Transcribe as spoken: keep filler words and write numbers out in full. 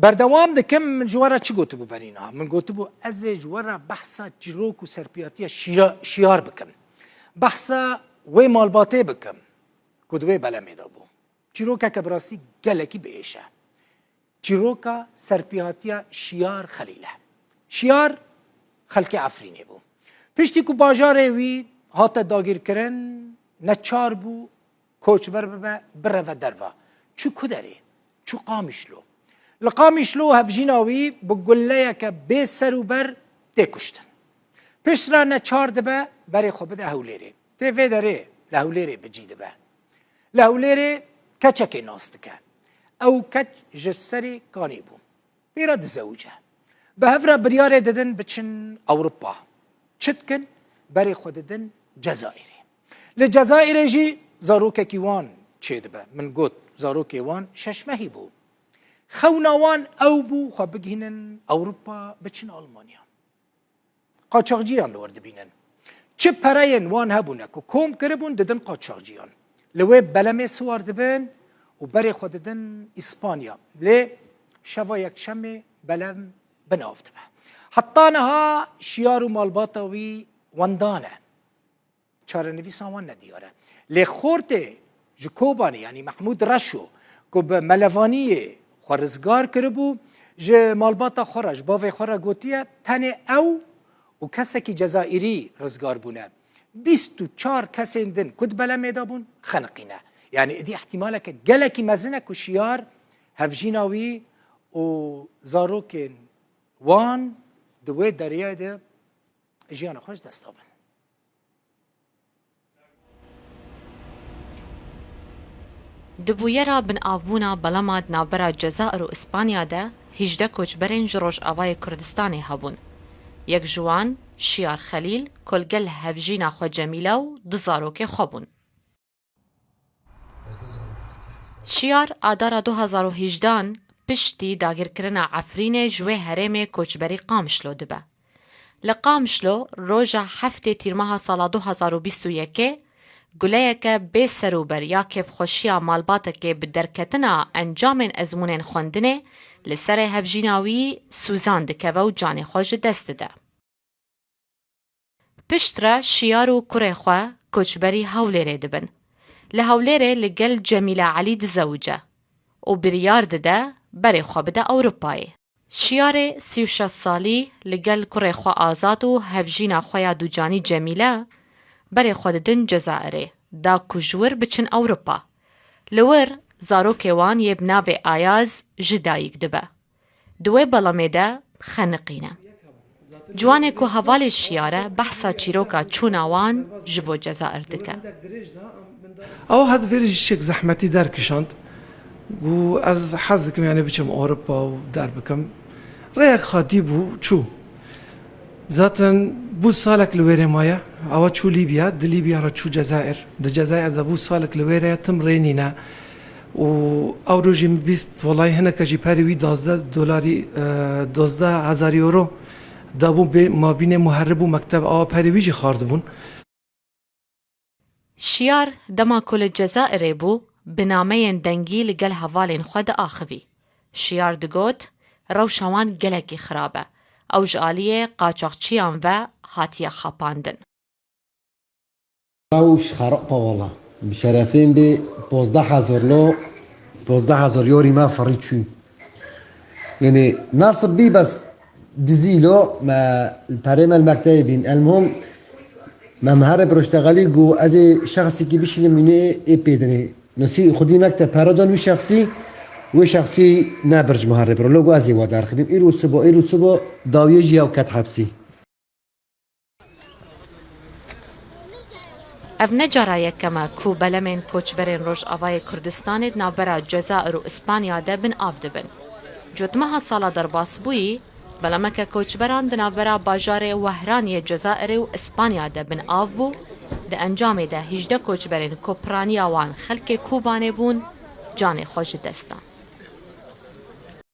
Berdewam dikim, min ji we re çi gotibû berî niha? Min gotibû, ez ê ji we re behsa çîrok û serpiyatiya şîra-, şiyar bikim. Behsa wê malbatê bikim ku di wê belemê de bû. Çîrokeke bi rastî gelekî biêş e. Çîroka serpiyatiya Şiyar Xelîl e. Şiyar xelkê Efrînê bû. Piştî ku bajarê wî hate dagîrkirin, neçar bû koçber bibe, bireve derve. Çû ku derê? Çû Qamişlo. Li Qamişlo hevjîna wî bi guleyeke bê ser û ber tê kuştin. Piştre neçar dibe berê xwe bide Hewlêrê. Tê vê derê li Hewlêrê bi cî dibe. Li Hewlêrê keçekê nas dike. Ew keç ji serê kanê bû. Pê re dizewice. Bi hev re biryarê didin biçin Ewropa. Çi dikin? Berê xwe didin Cezayirê. Li Cezayirê jî zarokekî wan çêdibe. Min got, zarokê wan şeş mehî bû. Xewna wan ew bû, xwe bigihînin Ewropa, biçin Almanya. Qaçaxciyan li wir dibînin. Çi pereyên wan hebûne ku kom kiribûn, didin qaçaxciyan. Li wê belemê siwar dibin û berê xwe didin Îspanya. Lê şeva yekşemê belem bi nav dibe. Heta niha Şiyar û malbata wî wenda ne. Çarenivîsa wan nediyar e. Lê xortê ji Kobanê, yanî Mehmûd Reşo, ku bi melevaniyê xwe rizgar kiribû, ji malbata xwe re, ji bavê xwe re gotiye, tenê ew û kesekî Cezayirî rizgar bûne. Bîst û çar kesên din ku di belemê de bûn, xeniqîne. Yanî êdî îhtîmaleke gelekî mezin e ku Şiyar, hevjîna wî û zarokên wan di wê deriyê de jiyana xwe ji dest dabin. Di bûyera binavbûna belema di navbera Cezayir û Îspanya de hejdeh koçberên ji Rojavayê Kurdistanê hebûn. Yek ji wan Şiyar Xelîl ku li gel hevjîna xwe Cemîle û du zarokê xwe bûn. Şiyar adara du hezar û hejdehan piştî dagirkirina Efrînê ji wê herêmê koçberî Qamişlo dibe. Li Qamişlo roja heftê Tîrmeha sala du hezar û bîst û yekê guleyeke bê serûber ya kêfxweşiya malbatekê bi derketina encamên ezmûnên xwendinê li serê hevjîna wî sûzan dikeve û canê xwe ji dest dide. Piştre Şiyar û kurê xwe koçberî Hewlêrê dibin. Li Hewlêrê li gel Cemîle Elî dizewice û biryar dide berê xwe bide Ewropayê. Şiyarê sî û şeş salî li gel kurê xwe Azad û hevjîna xwe ya ducanî Cemîle berê xwe didin Cezayirê, da ku ji wir biçin Ewropa. Li wir zarokê wan yê bi navê Ayaz ji dayik dibe. Di wê belemê de xeniqîne. Ciwanê ku hevalê Şiyar e behsa çîroka çûna wan ji bo Cezayir dike. Ew hat vêrî jî çek zehmetî derkişand. Got, ez hez dikim, yanî biçim Ewropa û derbikim. Rêyek xwe dîbû, çû. Zaten bû salek li wêrê maye. Ewa çû Lîbya, di Lîbya re çû Cezayir. Di Cezayir de bû salek li wêrê ye, tim rê nîne. Û ew rojî min bîst, welahî hineke jî perê wî duwazdeh dolarî, e, duwazdeh hezar euro dabû bê mabînê muherib û mekteb, awa perê wî jî xwardibûn. Şiyar dema ku li Cezayirê bû, bi nameyên dengî li gel hevalên xwe diaxivî. Şiyar digot, rewşa wan gelekî xirab e. Ew ji aliyê qaçaxçiyan ve hatiye xapandin. Rewş xerab e wela. Bi şerefên bê pozdeh hezar lo, pozdeh hezar yorî me firî çû. Yanî nasib bî bes dizî lo me li perê me li mektebê bîn. Elmuhim me miherê bi roştexelî got ez ê şexsîkî bişînim mînê ê pê dinê. Nosî xwedî mekteb pere dan wî şexsî, wê şexsî ne bir ji miherê biro. Lo got ez ê we derxînim. Îro sibo, îro sibo dawiyê jî ew ket hepsî. Ev ne cara yekem e ku belemên koçberên Rojavayê Kurdistanê di navbera Cezayir û Îspanya de bin av dibin. Cotmeha sala derbasbûyî, belemeke koçberan di navbera bajarê Wehran yê Cezayirê û Îspanya de bin av bû, di encamê de hejdeh koçberên ku piraniya wan xelkê Kobanê bûn, canê xwe ji dest dan.